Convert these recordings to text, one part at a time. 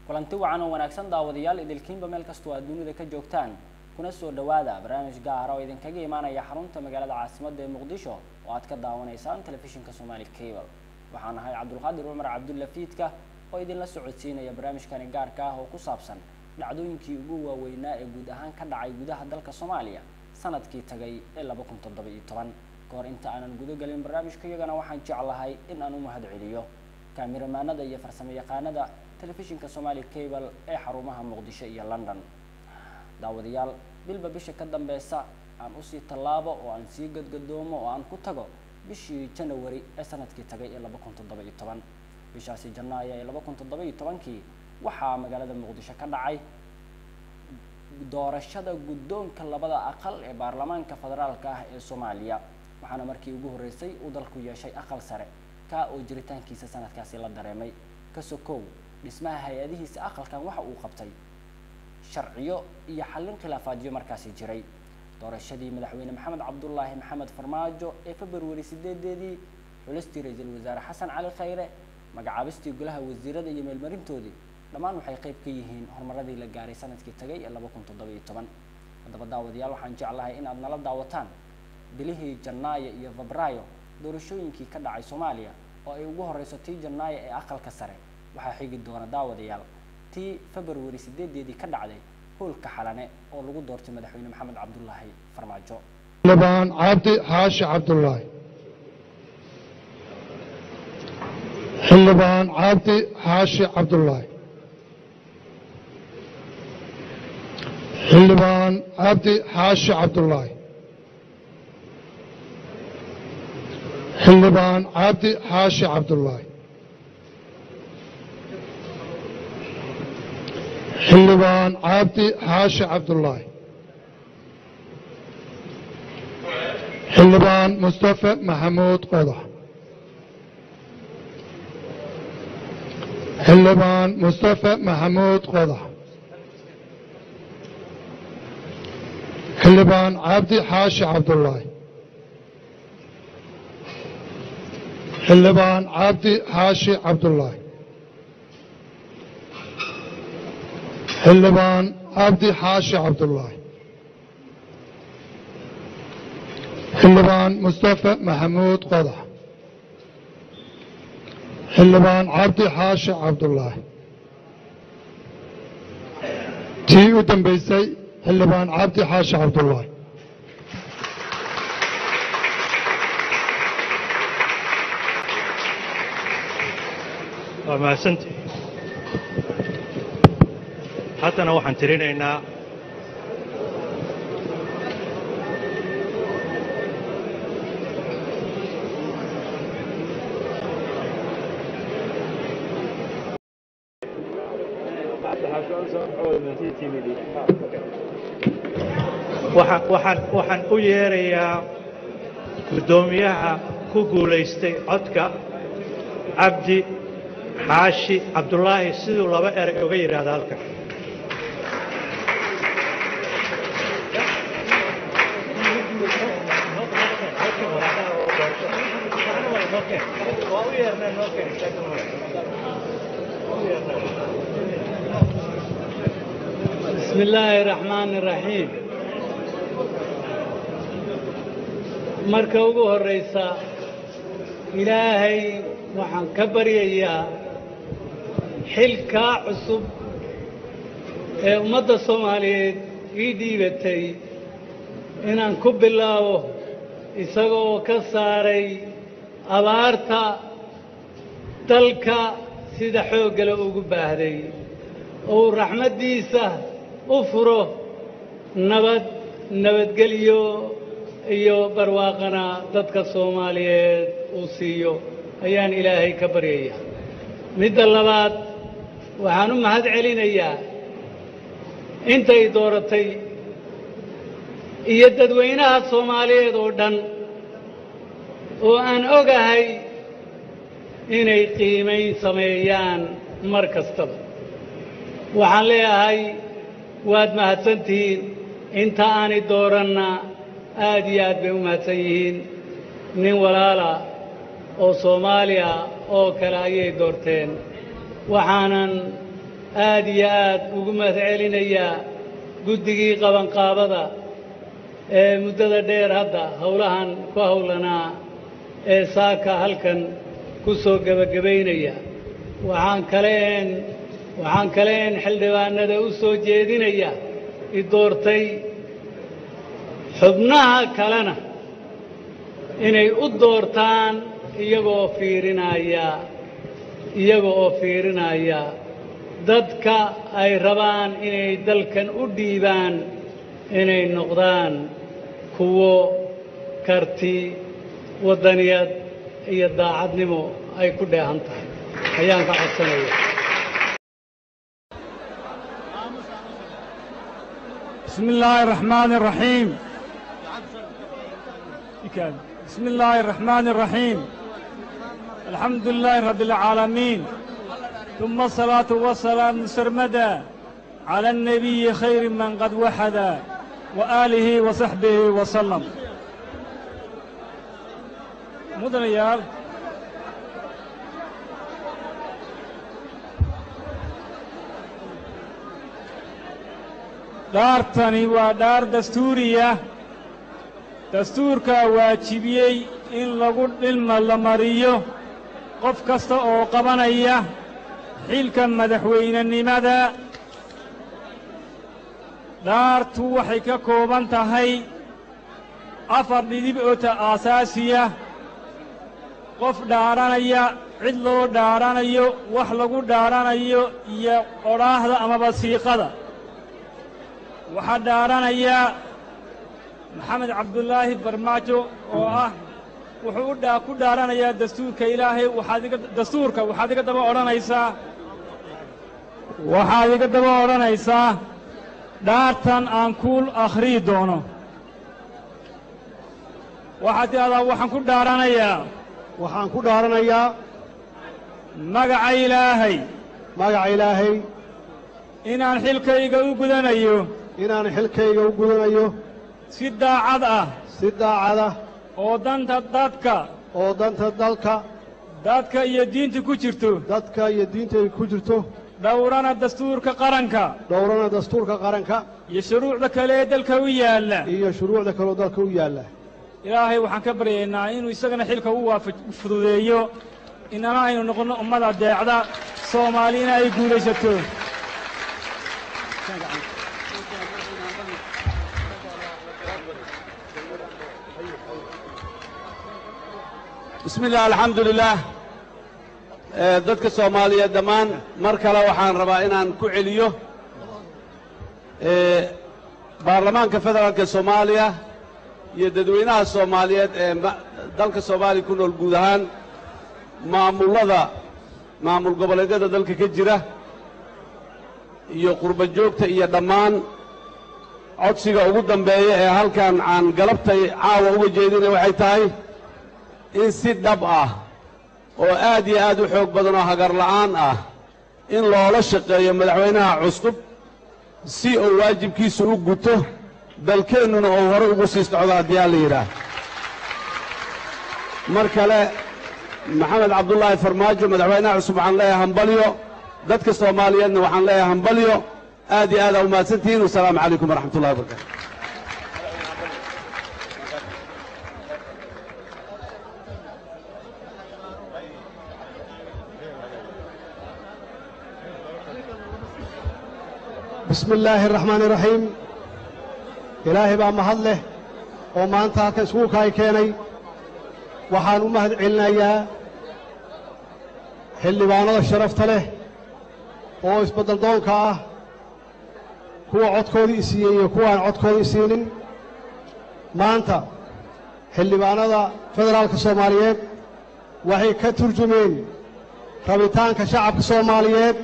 Kulanti wacan oo wanaagsan daawadayaal, idilkiinba meel kastoo aad dunida ka joogtaan, kuna soo dhawaada barnaamij gaara oo idinkaga imaanaya xarunta magaalada caasimadda ee Muqdisho oo aad ka daawanaysaan telefishinka Somali Cable. Waxaan ahay Cabdulqaadir Cumar Cabdulla Fiidka oo idinla socodsiinaya barnaamijkani gaarka ah oo ku saabsan dhacdooyinkii ugu waaweynaa ee guud ahaan ka dhacay gudaha dalka Soomaaliya sanadkii tagay ee 2017. Kahor inta aanan guda gelin barnaamijka iyagana, waxaan jeclahay in aan u mahad celiyo kaamiramaanada iyo farsamo yaqaanada telefishinka Somali Cable ee xarumaha Muqdisho iyo London. Daawadayaal, bilba bisha ka dambeysa aan usii tallaabo oo aan sii gadgadoomo oo aan ku tago bishii January ee sanadkii tagay ee 2017. Bishaasi Janaayo ee 2017kii waxaa magaalada Muqdisho ka dhacay doorashada guddoonka labada aqal ee baarlamaanka federaalka ah ee Soomaaliya, waxaana markii ugu horreysay uu dalku yeeshay aqal sare, kaa oo jiritaankiisa sanadkaasi la dareemay. Kasokow dhismaha hay-adihiisa, aqalkan waxa uu qabtay sharciyo iyo xallin khilaafaadyo markaasi jiray. Doorashadii madaxweyne Maxamed Cabdulaahi Maxamed Farmaajo ee February 8-deedii, xulistii ra-iisul wasaare Xasan Cali Khayre, magacaabistii golaha wasiirada iyo meelmarintoodii, dhammaan waxay qayb ka yihiin horumaradii la gaaray sanadkii tagay ee 2017. Haddaba daawadayaal, waxaan jeclahay in aad nala daawataan bilihii Janaayo iyo Febraayo doorashooyinkii ka dhacay Soomaaliya, oo ay ugu horeyso tii Janaayo ee aqalka sare. Waxaa xigi doona, daawadayaal, tii February 8-deedii ka dhacday hoolka Xalane oo lagu doortay madaxweyne Maxamed Cabdulaahi Farmaajo. Xildhibaan Cabdi Xaashi Cabdulaahi, Xildhibaan Cabdi Xaashi Cabdulaahi, Xildhibaan Cabdi Xaashi Cabdulaahi, Xildhibaan Cabdi Xaashi Cabdulaahi, Xildhibaan Cabdi Xaashi Cabdulaahi, Xildhibaan Mustafa Maxamuud Qodax, Xildhibaan Mustafa Maxamuud Qodax, Xildhibaan Cabdi Xaashi Cabdulaahi, Xildhibaan Cabdi Xaashi Cabdulaahi, Xildhibaan Cabdi Xaashi Cabdulaahi, Xildhibaan Mustafa Maxamuud Qodax, Xildhibaan Cabdi Xaashi Cabdulaahi. Tii u dambaysay, Xildhibaan Cabdi Xaashi Cabdulaahi. Waa mahadsanti. Haddana waxaan tirinaynaa waxaan u yeerayaa guddoomiyaha ku guulaystay codka, Cabdi Xaashi Cabdulaahi, siduu laba erey uga yidhaahda halkan. بسم الله الرحمن الرحيم. Marka ugu horraysa, Ilaahay waxaan ka baryayaa xilkaa cusub ee ummadda Soomaaliyeed ii dhiibatay inaan ku bilaabo isagoo ka saaray abaarta dalka sida xooggale ugu baahday, oo uu raxmaddiisa u furo, nabad, nabadgelyo iyo barwaaqana dadka Soomaaliyeed uu siiyo ayaan Ilaahay ka baryaya. Midda labaad, waxaan u mahad celinayaa intay dooratay iyo dadweynaha Soomaaliyeed oo dhan oo aan ogahay inay qiimayn sameeyaan mar kastaba. Waxaan leeyahay waad mahadsantihiin. Inta aanay dooranna aad iyo aad bay u mahadsan yihiin. Nin walaala oo Soomaaliya oo kale ayay doorteen, waxaanan Aad iyo aad ugu mahad celinayaa guddigii qabanqaabada ee muddada dheer hadda howlahan ku howlanaa ee saaka halkan ku soo gebagabaynaya. Waxaan kaleen xildhibaanada u soo jeedinaya i doortay, xubnaha kalena inay u doortaan iyagoo fiirinaya dadka ay rabaan inay dalkan u dhiibaan inay noqdaan kuwo karti, waddaniyad iyo daacadnimo ay ku dheehan tahay ayaan ka codsanaya. بسم الله الرحمن الرحيم، بسم الله الرحمن الرحيم. الحمد لله رب العالمين، ثم الصلاة والسلام سرمدا على النبي خير من قد وحدا وآله وصحبه وسلم. Mudanayaal, dhaartani waa dhaar dastuuriya. Dastuurkaa waajibiyey in lagu dhilma la mariyo qof kasta oo qabanaya xilka madaxweynenimada. Dhaartu waxay ka kooban tahay afar dhidib oo ta aasaasiya: qof dhaaranaya, cid loo dhaaranayo, wax lagu dhaaranayo iyo odhaahda amaba siiqada. Waxaa dhaaranaya Maxamed Cabdulaahi Farmaajo oo ah wuxuu u dhaa ku dhaaranayaa dastuurka Ilaahay. Waxaad iga dastuurka waxaad iga daba odhanaysaa dhaartan aan kuul akhriyi doono. Waxaad tidhahdaa: "Waxaan ku dhaaranayaa." Waxaan ku dhaaranayaa. Magaca Ilaahay. Magaca Ilaahay. Inaan xilkayga u gudanayo. Inaan xilkayga u gudanayo. Si daacad ah. Si daacad ah. Oo danta dadka. Oo danta dalka. Dadka iyo diinta ku jirto. Dadka iyo diinta ay ku jirto. Dhowrana dastuurka qaranka. Dhowrana dastuurka qaranka. Iyo shuruucda kale ee dalka u yaalla. Iyo shuruucda kale oo dalka u yaalla. Ilaahay waxaan ka baryaynaa inuu isagana xilka u waafaj u fududeeyo, inana aynu noqonno ummada deecda, Soomaalina ay guulaysato. Bismi illah, alxamdu lilah. Dadka Soomaaliyeed dhammaan, mar kale waxaan rabaa inaan ku celiyo baarlamaanka federaalka Soomaaliya iyo dadweynaha Soomaaliyeed ee dalka Soomaaliya ku nool guud ahaan, maamullada maamul goboleedyada dalka ka jira iyo qurba joogta iyo dhammaan, codsiga ugu dambeeya ee halkan aan galabtay caawa uga jeedinay waxay tahay in si dhab ah oo aad iyo aad u xoog badan oo hagar la'aan ah in loola shaqeeyo madaxweynaha cusub si uu waajibkiisa u guto, dalkeennuna uu hore ugu sii socdo haddii aan la yidhaah. Mar kale, Maxamed Cabdullaahi Farmaajo, madaxweynaha cusub, waxaan leeyahay hambalyo. Dadka Soomaaliyeedna waxaan leeyahay hambalyo. Aad iyo aad aa umahadsantihiin. Wasalaamu calaykum waraxmat ullahi wabarakatu. Bismi illaahi araxmaani iraxiim. Ilaahay baa mahad leh oo maanta halkan iskuulka ay keenay. Waxaan u mahad celinayaa xildhibaanada sharafta leh oo isbeddeldoonka ah, kuwa codkoodii isiiyey iyo kuwa aan codkoodii isiinin. Maanta xildhibaanada federaalka Soomaaliyeed waxay ka turjumeen rabitaanka shacabka Soomaaliyeed.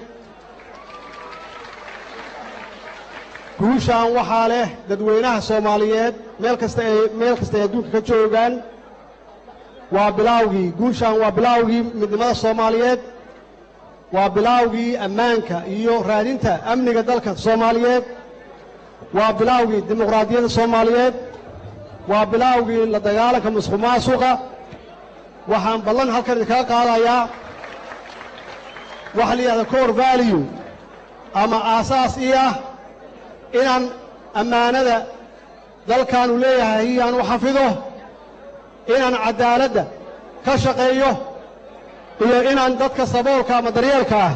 Guushaan waxaa leh dadweynaha Soomaaliyeed meel kasta ay adduunka ka joogaan. Waa bilaawgii guushaan, waa bilaawgii midnimada Soomaaliyeed, waa bilaawgii ammaanka iyo raadinta amniga dalka Soomaaliyeed, waa bilaawgii dimuqraadiyadda Soomaaliyeed, waa bilaawgii la dagaalanka musuq maasuqa. Waxaan ballan halkan idinkaga qaadayaa waxa la yidhahda core value. Ama aasaas ii ah inaan ammaanada dalkaanu leeyahay aan u xafido, inaan caddaaladda ka shaqeeyo, iyo inaan dadka saboolka ama daryeelka ah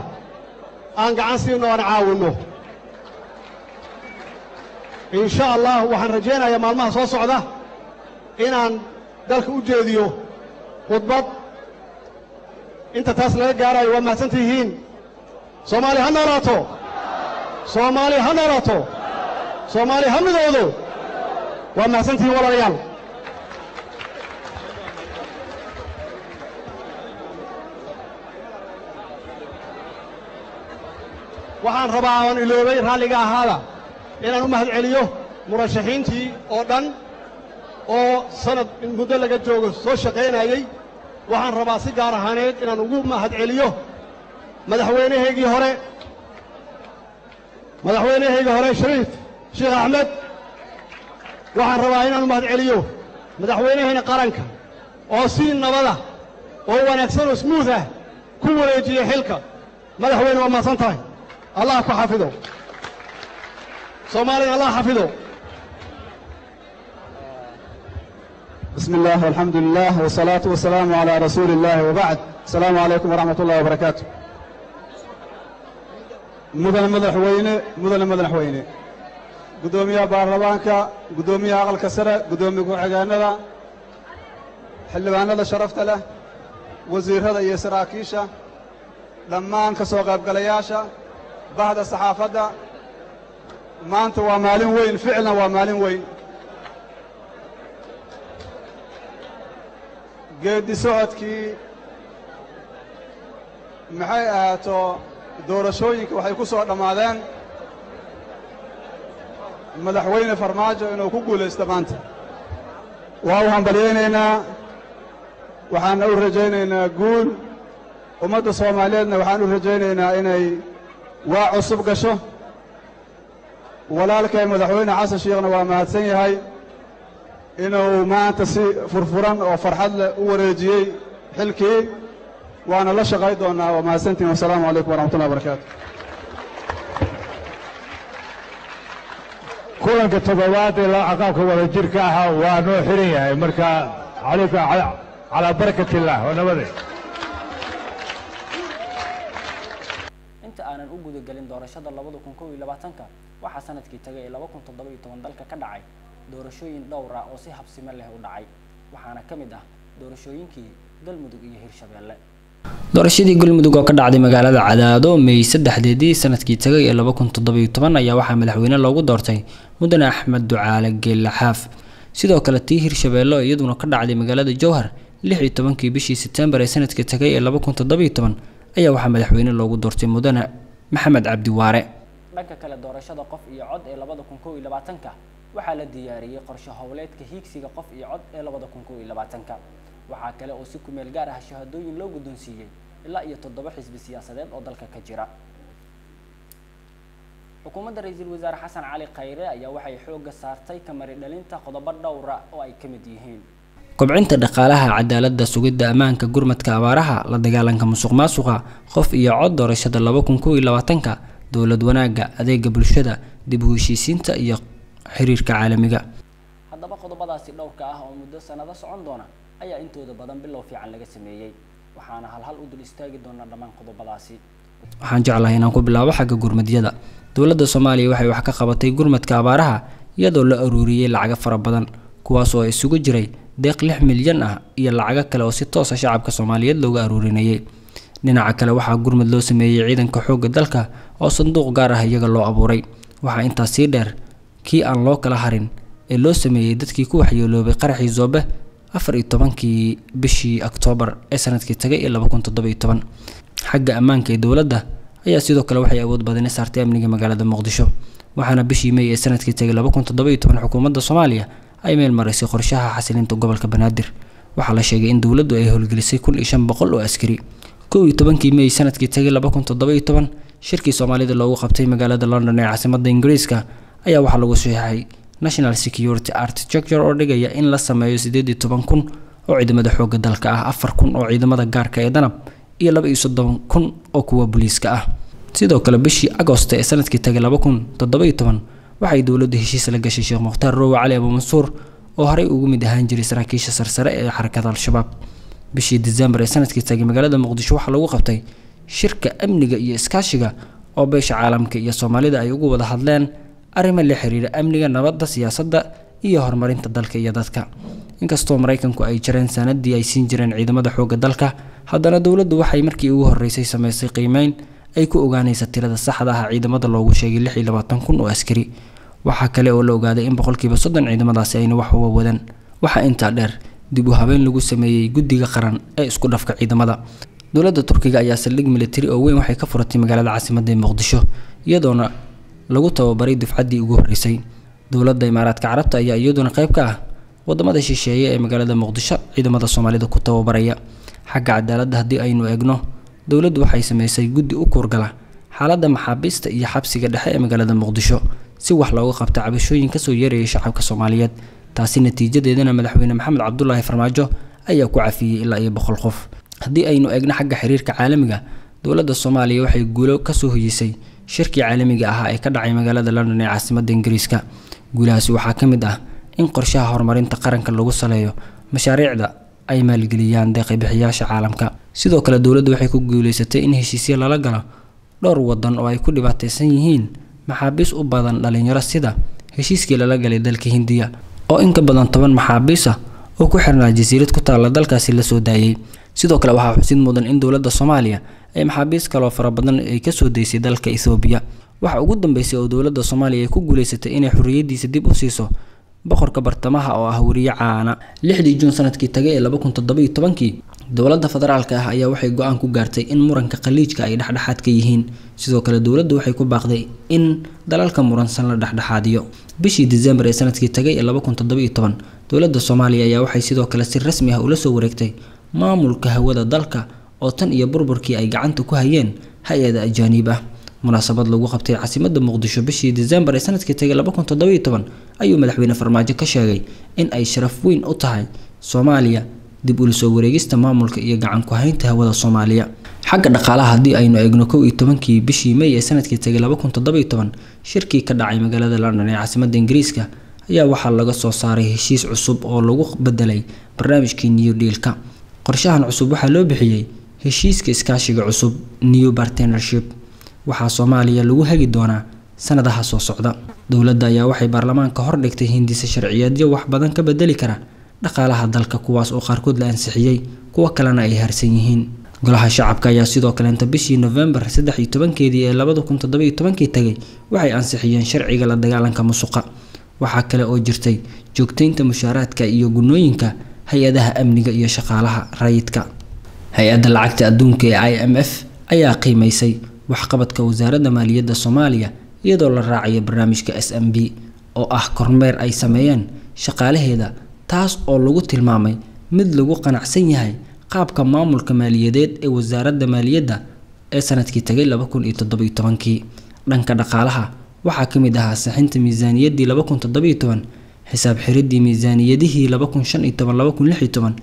aan gacan siinno, aan caawinno, in sha Allah. Waxaan rajaynayaa maalmaha soo socda inaan dalka u jeediyo khudbad. Inta taas laga gaarayo, waa mahadsan tihiin. Soomaaliya ha noolaato! Soomaaliya ha noolaato! Soomaaliya ha midoodo! Waa mahadsan tihiin, walaalayaal. Waxaan rabaa oon iloobay, raalliga ahaada, inaan u mahad celiyo murashaxiintii oo dhan oo sanad muddo laga joogo soo shaqaynayey. Waxaan rabaa si gaar ahaaneed inaan ugu mahad celiyo madaxweynahaygii hore, Shariif Sheekh Axmed. Waxaan rabaa inaan u mahad celiyo madaxweynahayna qaranka oo si nabada oo wanaagsan oo smooth ah ku wareejiyey xilka. Madaxweyne, waa mahadsan tahay. Allah ku xafido. Soomaaliyana Allah xafido. بسم الله والحمد لله والصلاة والسلام على رسول الله وبعد، السلام عليكم ورحمة الله وبركاته. Mudane madaxweyne, mudane madaxweyne, guddoomiyaha baarlamaanka, guddoomiyaha aqalka sare, guddoomiye ku-xigeenada, xildhibaanada sharafta leh, wasiirrada iyo saraakiisha, dhammaan ka soo qaybgalayaasha, bahda saxaafadda, maanta waa maalin weyn, ficlan waa maalin weyn. Geeddi socodkii, maxay ahaato, doorashooyinka waxay ku soo dhammaadeen Madaxweyne Farmaajo inuu ku guulaysto maanta. Waa u hambalyaynaynaa, waxaana u rajaynaynaa guul. Ummadda Soomaaliyeedna waxaan u rajaynaynaa inay waa cusub gasho. Walaalkay Madaxweyne Xasan Shiikhna waa mahadsan yahay inuu maanta si furfuran oo farxad leh u wareejiyey xilkii, waana la shaqay doonnaa. Waa mahadsantihin. Wasalaamu calaykum waraxmatullahi wabarakaatu. Kulanka toddobaad ee aqalka wadajirka ahaa waa noo xiran yahay. Marka calaykum calaa barakat illah oo nabade. Inta aanan u gudagelin doorashada 2021-ka, waxaa sanadkii tagay ee 2017 dalka ka dhacay doorashooyin dhowr ah oo si habsime leh u dhacay, waxaana ka mid ah doorashooyinkii Galmudug iyo Hirshabeelle. Doorashadii Galmudug oo ka dhacday magaalada Cadaado May 3-deedii sanadkii tagay ee 2017 ayaa waxaa madaxweyne loogu doortay Mudane Axmed Ducaale Geelle Xaaf. Sidoo kale tii Hirshabeelle oo iyaduna ka dhacday magaalada Jowhar 16-kii bishii Sebtembar ee sanadkii tagay ee 2017 ayaa waxaa madaxweyne loogu doortay Mudane Maxamed Cabdi Waare. Dhanka kale, doorashada qof iyo cod ee 2021-ka waxaa la diyaariyey qorshe howleedka hiigsiga qof iyo cod ee 2021-ka. Waxaa kale oo si kumeel gaar ah shahaadooyin loo guddoonsiiyey ilaa iyo toddoba xisbi siyaasadeed oo dalka ka jira. Xukuumadda Ra-iisul Wasaare Xasan Cali Khayre ayaa waxay xoogga saartay kamari dhalinta qodobo dhowra oo ay ka mid yihiin kobcinta dhaqaalaha, cadaaladda, sugidda ammaanka, gurmadka abaaraha, la dagaalanka musuq maasuqa, qof iyo cod, doorashada 2021-ka, dowlad wanaagga, adeega bulshada, dib u heshiisiinta iyo xiriirka caalamiga. Haddaba qodobadaasi dhowrka ah oo muddo sanado socon doona ayaa intooda badan bilow fiican laga sameeyey, waxaana halhal u dul istaagi doonaa dhammaan qodobadaasi. Waxaan jeclahay inaan ku bilaabo xagga gurmadyada. Dowladda Soomaaliya waxay wax ka qabatay gurmadka abaaraha iyadoo la aruuriyey lacago fara badan, kuwaas oo isugu jiray deeq 6 milyan ah iyo lacago kale oo si toosa shacabka Soomaaliyeed looga aruurinayay. Dhinaca kale, waxaa gurmad loo sameeyey ciidanka xoogga dalka oo sanduuq gaar ah iyaga loo abuuray. Waxaa intaas sii dheer kii aan loo kala harin ee loo sameeyey dadkii ku waxyeeloobay qaraxii Zoobe 14-kii bishii Oktoobar ee sanadkii tagay ee 2017. Xagga ammaanka ee dowladda ayaa sidoo kale waxay awood badani saartay amniga magaalada Muqdisho, waxaana bishii May ee sanadkii tagay 2017 xukuumadda Soomaaliya ay meel maraysay qorshaha xasilinta gobolka Banaadir. Waxaa la sheegay in dowladdu ay howlgelisay 1500 oo askari. 11-kii May sanadkii tagay 2017, shirkii Soomaalida loogu qabtay magaalada London ee caasimadda Ingiriiska ayaa waxaa lagu saxiixay National Security Architecture oo dhigaya in la sameeyo 18,000 oo ciidamada xoogga dalka ah, 4000 oo ciidamada gaarka ee Danab iyo 32,000 oo kuwa booliiska ah. Sidoo kale bishii Agosto ee sanadkii tagay 2017 waxay dowladdu heshiis la gashay Sheekh Mukhtaar Roowe Cali Abuumansuur oo horey ugu mid ahaan jiray saraakiisha sarsare ee xarakada Al-Shabaab. Bishii December ee sanadkii tagay magaalada Muqdisho waxaa lagu qabtay shirka amniga iyo iskaashiga oo beesha caalamka iyo Soomaalida ay ugu wada hadleen arrimo la xiriira amniga, nabadda, siyaasadda iyo horumarinta dalka iyo dadka. Inkastoo Maraykanku ay jareen sanadii ay siin jireen ciidamada xoogga dalka, haddana dowladdu waxay markii ugu horreysay sameysay qiimeyn ay ku ogaanaysa tirada saxda ah ciidamada loogu sheegay 26,000 oo askari. Waxaa kale oo la ogaaday in 30% ciidamadaasi ayna wax uga wadan. Waxaa intaa dheer dib u habeyn lagu sameeyey guddiga qaran ee isku dhafka ciidamada. Dowladda Turkiga ayaa saldhig militari oo weyn waxay ka furatay magaalada caasimadda ee Muqdisho, iyadoona lagu tababaray dufcaddii ugu horreysay. Dowladda Imaaraadka Carabta ayaa iyaduna qayb ka ah wadamada shisheeye ee magaalada Muqdisho ciidamada Soomaalida ku tababaraya. Xagga cadaaladda haddii aynu eegno, dowladdu waxay sameysay guddi u kuurgala xaaladda maxaabiista iyo xabsiga dhexe ee magaalada Muqdisho si wax looga qabto cabashooyin kasoo yeeraya shacabka Soomaaliyeed. Taasi natiijadeedana madaxweyne Maxamed Cabdulaahi Farmaajo ayaa ku cafiyey ilaa iyo 100 qof. Haddii aynu eegno xagga xiriirka caalamiga, dowladda Soomaaliya waxay guulo kasoo hoyisay shirkii caalamiga ahaa ee ka dhacay magaalada London ee caasimadda Ingiriiska. Guulahaasi waxaa ka mid ah in qorshaha horumarinta qaranka lagu saleeyo mashaariicda ay maalgeliyaan deeq-bixiyaasha caalamka. Sidoo kale dowladdu waxay ku guuleysatay in heshiisyo lala galo dhowr wadan oo ay ku dhibaateysan yihiin maxaabiis u badan dhalinyaro, sida heshiiskii lala galay dalka Hindiya oo in ka badan 10 maxaabiis ah oo ku xirnaa jasiirad ku taalla dalkaasi la soo daayay. Sidoo kale waxaa xusid mudan in dowladda Soomaaliya ay maxaabiis kaloo fara badan ay kasoo deysay dalka Itoobiya. Waxa ugu dambeysay oo dowladda Soomaaliya ay ku guuleysatay inay xorriyadiisa dib u siiso boqorka bartamaha oo ah weriye caana. 6dii Juun sanadkii tagay ee 2017 dowladda federaalka ah ayaa waxay go'aan ku gaartay in muranka khaliijka ay dhexdhexaad ka yihiin. Sidoo kale dowladdu waxay ku baaqday in dalalka muransan la dhexdhexaadiyo. Bishii December ee sanadkii tagay ee 2017 dowladda Soomaaliya ayaa waxay sidoo kale si rasmi ah ula soo wareegtay maamulka hawada dalka oo tan iyo burburkii ay gacanta ku hayeen hay-ada ajaaniib ah. Munaasabad lagu qabtay caasimadda Muqdisho bishii December ee sanadkii tagay 2017 ayuu madaxweyne Farmaajo ka sheegay in ay sharaf weyn u tahay Soomaaliya dib ula soo wareegista maamulka iyo gacan ku haynta hawada Soomaaliya. Xagga dhaqaalaha haddii aynu eegno, 11kii bishii May ee sanadkii tagay 2017 shirkii ka dhacay magaalada London ee caasimadda Ingiriiska ayaa waxaa laga soo saaray heshiis cusub oo lagu bedelay barnaamijkii New Deal-ka. Qorshahan cusub waxaa loo bixiyey heshiiska iskaashiga cusub, New Partnership. Waxaa Soomaaliya lagu hagi doonaa sanadaha soo socda. Dowladda ayaa waxay baarlamaanka hor dhigtay hindise sharciyeedyo wax badan ka bedeli kara dhaqaalaha dalka, kuwaas oo qaarkood la ansixiyey, kuwo kalena ay harsan yihiin. Golaha shacabka ayaa sidoo kaleenta bishii November 13keedii ee 2017 tagay waxay ansixiyeen sharciga la dagaalanka musuqa. Waxaa kale oo jirtay joogteynta mushaaraadka iyo gunnooyinka hay-adaha amniga iyo shaqaalaha rayidka. Hay-adda lacagta adduunka ee IMF ayaa qiimeysay waxqabadka wasaaradda maaliyadda Soomaaliya iyadoo la raacayo barnaamijka SMB oo ah kormeer ay sameeyeen shaqaalaheeda, taas oo lagu tilmaamay mid lagu qanacsan yahay qaabka maamulka maaliyadeed ee wasaaradda maaliyadda ee sanadkii tagay 2017. Dhanka dhaqaalaha waxaa ka mid ahaa saxinta miisaaniyaddii 2017, xisaab xiridii miisaaniyadihii 2015 2016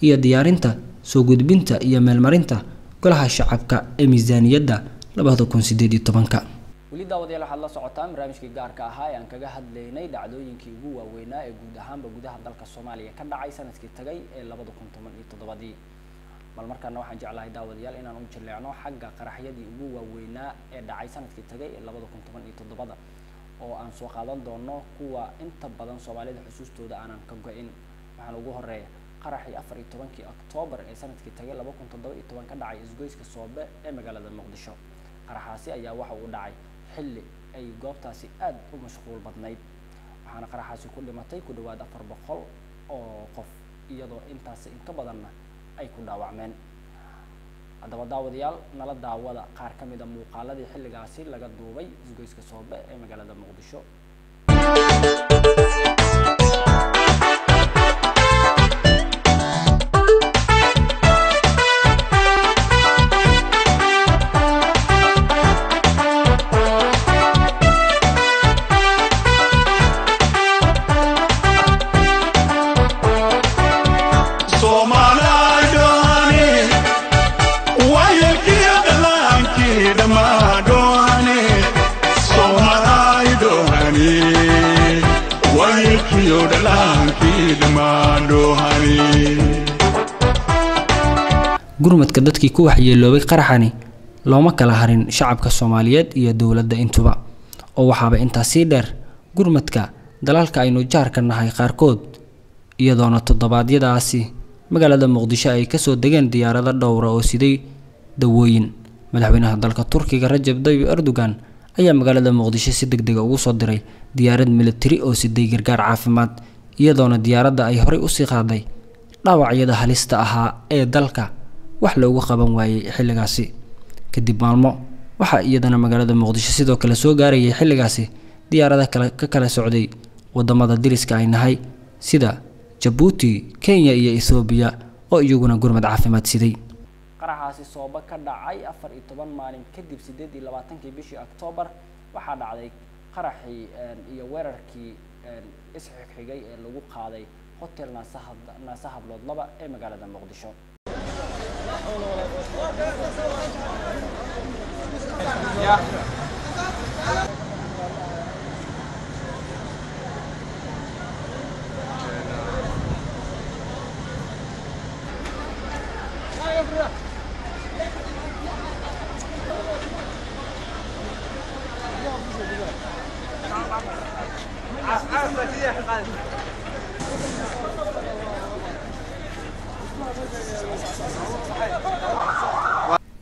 iyo diyaarinta soo gudbinta iyo meelmarinta golaha shacabka ee miisaaniyadda 2018. Weli daawadayaal waxaad la socotaan barnaamijkii gaarka ahaa ee aan kaga hadlaynay dhacdooyinkii ugu waaweynaa ee guud ahaanba gudaha dalka Soomaaliya ka dhacay sanadkii tagay ee 2017. Bal markaana waxaan jeclahay daawadayaal inaan u jilleecno xagga qaraxyadii ugu waaweynaa ee dhacay sanadkii tagay ee 2017 oo aan soo qaadan doono kuwa inta badan Soomaalida xusuustooda aanan ka go'in. Waxaan ugu horeeya qaraxii 14kii Oktoobar ee sanadkii tagay 2017 ka dhacay isgoyska Soobe ee magaalada Muqdisho. Qaraxaasi ayaa waxa uu dhacay xilli ay goobtaasi aad u mashquul badnayd, waxaana qaraxaasi ku dhimatay ku dhawaad 400 oo qof, iyadoo intaasi in ka badanna ay ku dhaawacmeen. Haddaba daawadayaal nala daawada qaar ka mid a muuqaaladii xilligaasi laga duubay isgoyska Soobe ee magaalada Muqdisho. Soomaaliya. Gurmadka dadkii ku waxyeeloobay qaraxani looma kala harin shacabka Soomaaliyeed iyo dowladda intuba, oo waxaaba intaas sii dheer gurmadka dalalka aynu jaarka nahay qaarkood, iyadoona toddobaadyadaasi magaalada Muqdisho ay kasoo degeen diyaarado dhowra oo siday dawooyin. Madaxweynaha dalka Turkiga Rajab Tayyip Erdogan ayaa magaalada Muqdisho si degdeg ah ugu soo diray diyaarad militari oo siday gargaar caafimaad, iyadoona diyaaradda ay horey usii qaaday dhaawacyada halista ahaa ee dalka wax loogu qaban waayay xilligaasi. Kadib maalmo waxaa iyadana magaalada Muqdisho sidoo kale soo gaarayay xilligaasi diyaarada kale ka kala socday wadamada deriska ay nahay sida Jabuuti, Kenya iyo Ethiopia oo iyaguna gurmad caafimaad siday. Qaraxaasi sooba ka dhacay 14 maalin kadib 28-kii bishii Oktoobar waxaa dhacday qaraxii iyo weerarkii isxigxigay ee lagu qaaday hotel Naasa Hablood 2 ee magaalada Muqdisho.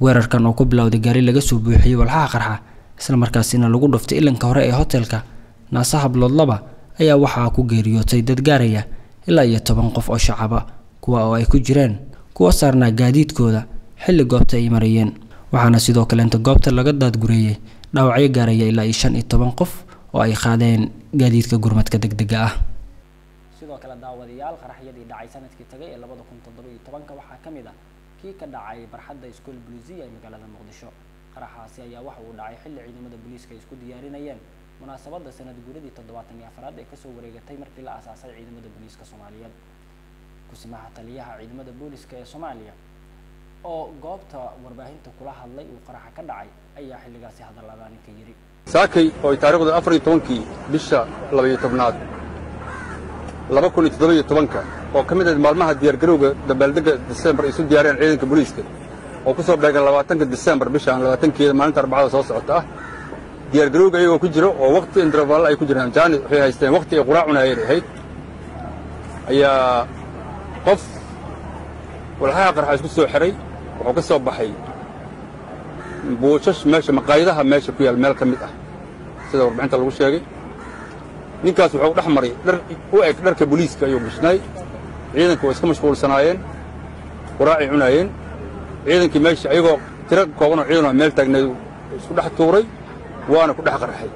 Weerarkan oo ku bilowday gaari laga soo buuxiyey walxaha qarxa isla markaasina lagu dhuftay ilinka hore ee hotelka Naasa Hablood 2 ayaa waxaa ku geeriyootay dad gaaraya ilaa iyo 10 qof oo shacaba, kuwa oo ay ku jireen kuwa saarnaa gaadiidkooda xilli goobta ay marayeen. Waxaana sidoo kale inta goobta laga daadgureeyey dhaawacyo gaaraya ilaa iyo 15 qof oo ay qaadeen gaadiidka gurmadka degdega ah. Sidoo kale daawadayaal, qaraxyadii dhacay sanadkii tagay ee 2017 waxaa ka mid ah kii ka dhacay barxadda Iskool Buluusiya ee magaalada Muqdisho. Qaraxaasi ayaa waxa uu dhacay xilli ciidamada booliiska ay isku diyaarinayeen munaasabadda sanad guuradii 74aad ee kasoo wareegatay markii la aasaasay ciidamada booliiska Soomaaliyeed. Kusimaha taliyaha ciidamada booliiska ee Soomaaliya oo goobta warbaahinta kula hadlay uu qaraxa ka dhacay ayaa xilligaasi hadalladaan ka yiri. Saakay oo ay taariikhdu 14-kii bisha 12aad 2017 oo ka mid ah maalmaha diyaargarowga dabaaldegga Diseembar ay isu diyaariyeen ciidanka booliiska oo ku soo beegan 20 Diseembar bishaan 20keeda maalinta Arbacada soo socota ah, diyaargarowga iyagoo ku jiro oo waqti interval ay ku jiraan jaani waxay haysteen waqti ay quraac cunayeen ahayd, ayaa qof walxaha qarxa isku soo xiray. Wuxuu ka soo baxay buushash meesha maqaayadaha meesha ku yaal meel ka mid ah, sida warbixinta lagu sheegay. Ninkaas wuxuu dhex maray dhar u eg dharka booliiska ayuu gashnay. Ciidanku way iska mashquulsanaayeen, quraacay cunaayeen. Ciidankii meesha ayagoo tiro kooban oo ciidan oo meel taagnayd isku dhex tuuray, waana ku dhex qarxay.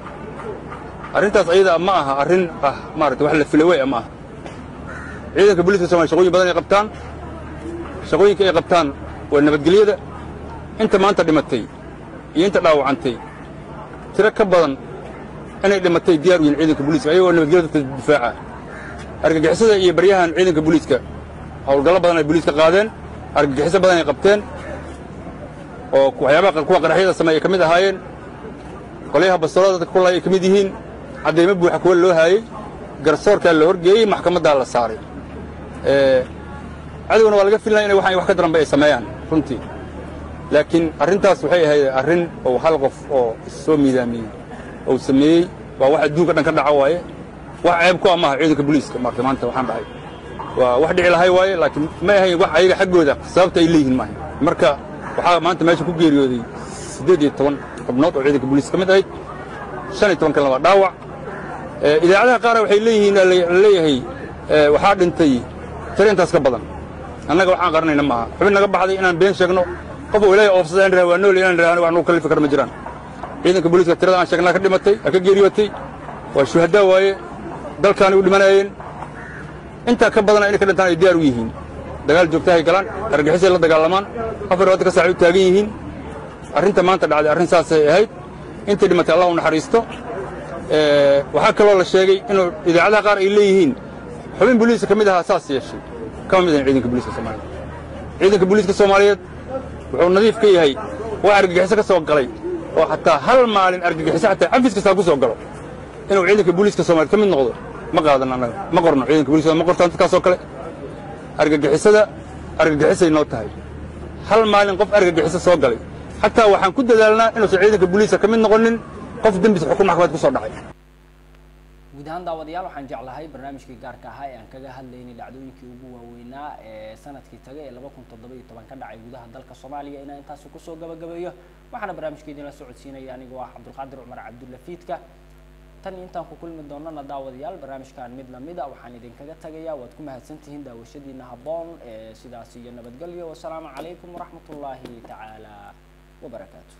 Arrintaas ayada ma aha arrin ah maaragtay wax la filawey ma aha. Ciidanka booliiska Soomaaliya shaqooyin badan ay qabtaan. Shaqooyinka ay qabtaan waa nabadgelyada. Inta maanta dhimatay iyo inta dhaawacantay tiro ka badan inay dhimatay diyaar u yihiin ciidanka booliiska ayagoo nabadgelyada dadka difaaca. Argagixisada iyo baryahan ciidanka booliiska howlgallo badan ay booliiska qaadeen, argagixiso badan ay qabteen oo waxyaabaha kuwa qaraxyada sameeya ka mid ahaayeen, qolyaha bastoolada dadka ku laaya ay ka mid yihiin. Caddaymo buuxa kuwa loo haayey garsoorkaa la horgeeyey, maxkamaddaa la saaray. Cadowna waa laga filanaya inay waxaan wax ka daranba ay sameeyaan runtii, laakiin arrintaas waxay ahayd arrin oo hal qof oo is soo miidaamiyey oo sameeyey. Waa wax adduunka dhan ka dhaca waaye, wax ceeb ku ah maaha ciidanka booliiska. Maarta maanta waxaan dhahay waa wax dhici lahay waaye, laakiin ma ahayn wax ayaga xaggooda sababta ay leeyihiin maaha. Marka waxaa maanta meesha ku geeriyooday 18 xubnood oo ciidanka booliiska ka mid ahayd, 15 kalena waa dhaawac. Idaacadaha qaar waxay leeyihiin la leeyahay waxaa dhintay tiro intaas ka badan. Annaga waxaan qaranayna maaha xubin naga baxday inaan been sheegno. Qof uu Ilaahay oofsada in raha waa nool inaan raahno wax nagu kalifi kara ma jiraan. Ciidanka booliiska tirada aan sheegnaa ka dhimatay, ka geeriyootay, waa shuhadaa waaye, dalkaanay u dhimanayeen. Intaa ka badana inay ka dhintaan ay diyaar u yihiin. Dagaal joogtahay galaan, argagixisay la dagaalamaan, 24 ka saac u taagan yihiin. Arrinta maanta dhacday arrin saasay ahayd. Intii dhimatay Allah u naxariisto. Waxaa kaloo la sheegay inuu idaacadaha qaar ay leeyihiin xubin booliiska ka mid ahaa saas yeeshay. Kama mid ahayn ciidanka booliiska Soomaaliyeed. Ciidanka booliiska Soomaaliyeed wuxuu nadiif ka yahay wax argagixiso ka soo galay oo xataa hal maalin argagixiso xataa cafis kastaa ku soo galo inuu ciidanka booliiska Soomaaliyeed ka mid noqdo ma qaadan. Annaga ma qorno ciidanka booliiska, ma qortaan dadkaasoo kale. Argagixisada argagixisay noo tahay. Hal maalin qof argagixiso soo galay xataa waxaan ku dadaalnaa inuusan ciidanka booliiska ka mid noqonin qof dembis xukun maxkamad ku soo dhacay. Guud ahaan daawadayaal, waxaan jeclahay barnaamijkii gaarka ahaa ee aan kaga hadlaynay dhacdooyinkii ugu waaweynaa ee sanadkii tagay ee 2017 ka dhacay gudaha dalka Soomaaliya inaan intaasi kusoo gabagabeeyo. Waxaana barnaamijka idinla socodsiinaya anigoo ah Cabdulqaadir Cumar Cabdulla Fiidka. Tan iyo intaan ku kulmi doonana daawadayaal barnaamijkan mid lamid a, waxaan idinkaga tagayaa waad ku mahadsantihiin daawashadiina habboon ee sidaas iyo nabadgelyo. Wasalaamu calaykum waraxmatullaahi tacaala wabarakaatu.